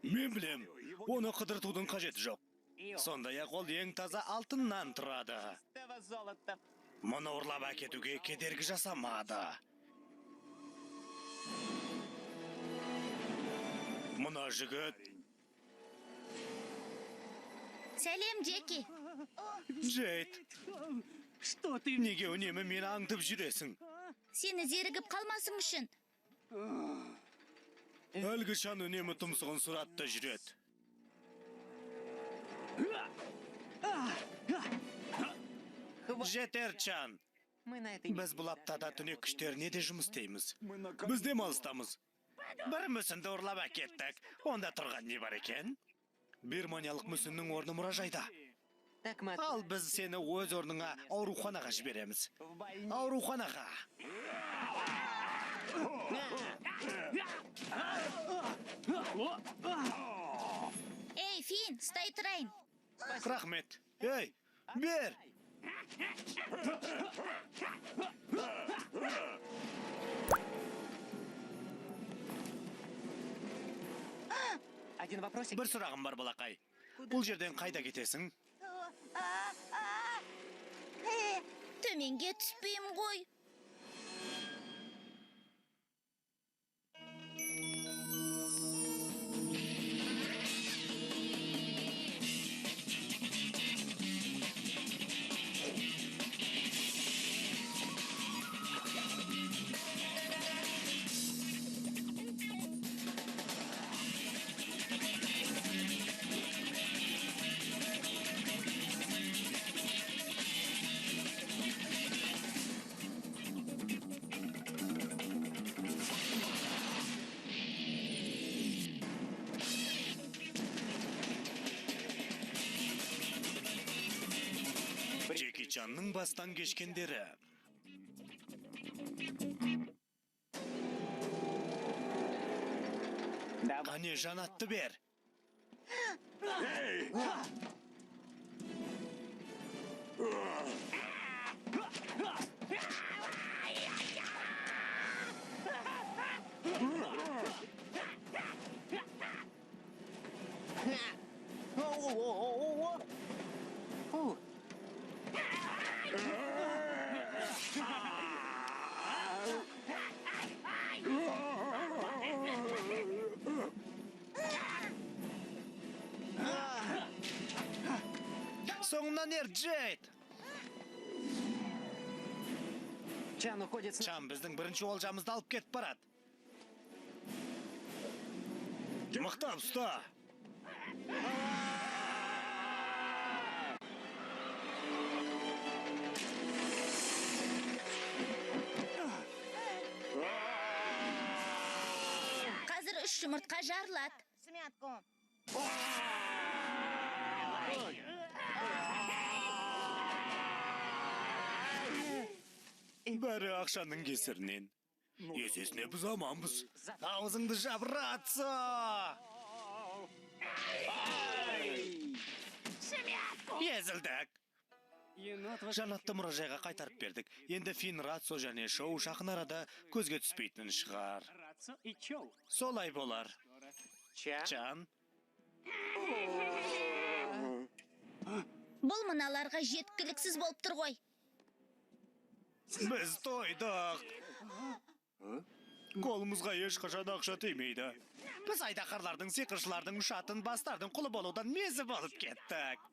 Мен білем, оны қыдыртудың қажеті жоқ. Сондай-ақ ол ең таза алтыннан тұрады. Мұны ұрлап әкетуге кедергі жасамады. Мына жігіт. Сәлем, Джеки. Джейд. Что ты? Неге үнемі мені аңдып жүресің? Сені зерігіп қалмасым үшін. Әлгі Чан үнемі тұмсығын сұратта жүреді. Жетер, Чан. Біз бұл аптада түнек күштеріне де жұмыс істейміз. Біз демалыстамыз. Бір мүсінді ұрлап әкеттік. Онда тұрған не бар екен? Бирманиялық мүсіннің орны мұражайда. Так мы Ал біз сені өз орныңа, ауруханаға жібереміз. Ауруханаға. Ей, Фин, ұстай тұрайын. Рахмет. Ей, бер. Один вопросик. Бір сұрағым бар, балақай. Бұл жерден қайда кетесің? Төменге түспеймін ғой. Джеки Чанның бастан кешкендері. Да. Қане, жанатты бер. Фу. Соңынан ер, Джейд. Чан уходит с... Чан біздің бірінші олжамызды алып кетіп барады. Мықтап ұста. Қазір үш жұмыртқа жарылады. Смятку. Бәрі ақшаның кесірінен. Есесіне біз аманбыз. Аузыңды жап, Рацо! Езілдік. Енот Жанатты мұражайға қайтарып бердік. Енді Фин, Рацо және Шоу жақын арада көзге түспейтін шығар. Рацо и Чоу. Солай болар. Чан. Чан, Бұл мыналарға жеткіліксіз болып тұр ғой. біз тойдық. Қолымызға ешқашан ақша тимейді. Біз айдаһарлардың, сиқыршылардың, ұшатын бастардың құлы болудан мезі болып кеттік.